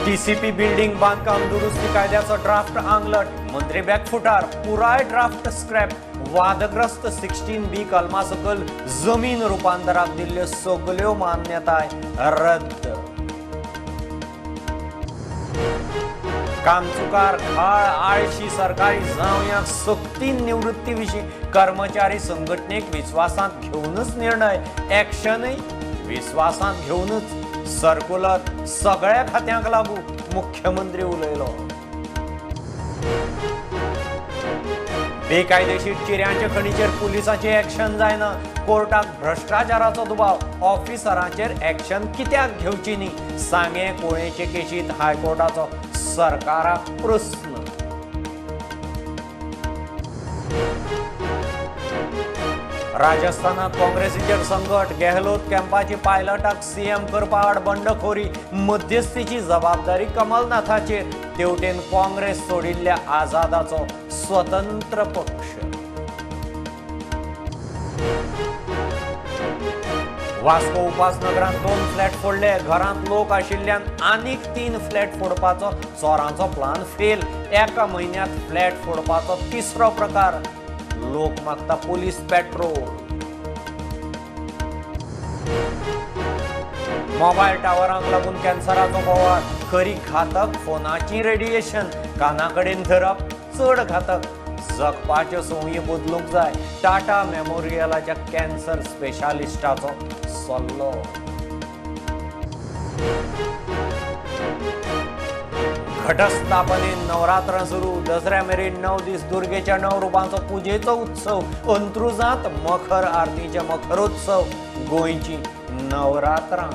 TCP building बांदकाम दुरुस्ती कायद्याचो ड्राफ्ट आंगलट, मंत्री बॅकफुटार, पुराय ड्राफ्ट स्क्रॅप। वादग्रस्त 16B कलमा सकयल जमीन रुपांतराक दिल्ल्यो सगल्यो मान्यताय रद्द। कामचुकार खाळ आळशी सरकारी जावयांक सक्तीन निवृत्ती विशीं कर्मचारी संघटनेक विस्वासांत घेवनच निर्णय, एक्शनय विस्वासांत घेवनच। सर्कुलर सगळ्या खात्यांक लागू, मुख्यमंत्री उलयलो। बेकायदेशीर चिऱ्यांच्या खणीचेर पुलिसांचे एक्शन जायना, कोर्टाक भ्रष्टाचाराचो दुबाव, ऑफिसरांचेर एक्शन कित्याक घेवची न्ही, सांगें कोळेचे केशींत हायकोर्टाचो सरकाराक प्रस्न। राजस्थानात काँग्रेसीचेर संकट, गेहलोत कॅम्पाची पायलटाक सीएम करपा आड बंडखोरी, मध्यस्थीची जबाबदारी कमलनाथाचेर, तेवटेन काँग्रेस सोडिल्ल्या आझादाचो स्वतंत्र पक्ष। वास्को उपासनगरांत 2 फ्लॅट फोडले, घरांत लोक आशिल्ल्यान आनीक 3 फ्लॅट फोडपाचो चोरांचो प्लान फेल। एका म्हयन्यांत फ्लॅट फोडपाचो तिसरो प्रकार, लोक मागता पुलीस पेट्रोल। मोबायल टावरांक लागून कॅन्सराचो बोवाळ, खरी घातक फोनाची रेडिएशन, काना कडेन धरप चड घातक, जगपाच्यो संवयी बदलूंक जाय, टाटा मेमोरियलाच्या कॅन्सर स्पेशालिस्टाचो सल्लो। घटस्थापनेन नवरात्रां सुरू, दसऱ्या मेरेन 9 दीस दुर्गेच्या 9 रुपांचो पुजेचो उत्सव, अंत्रुजांत मखर आरतीचे मखरोत्सव, गोंयची नवरात्रां।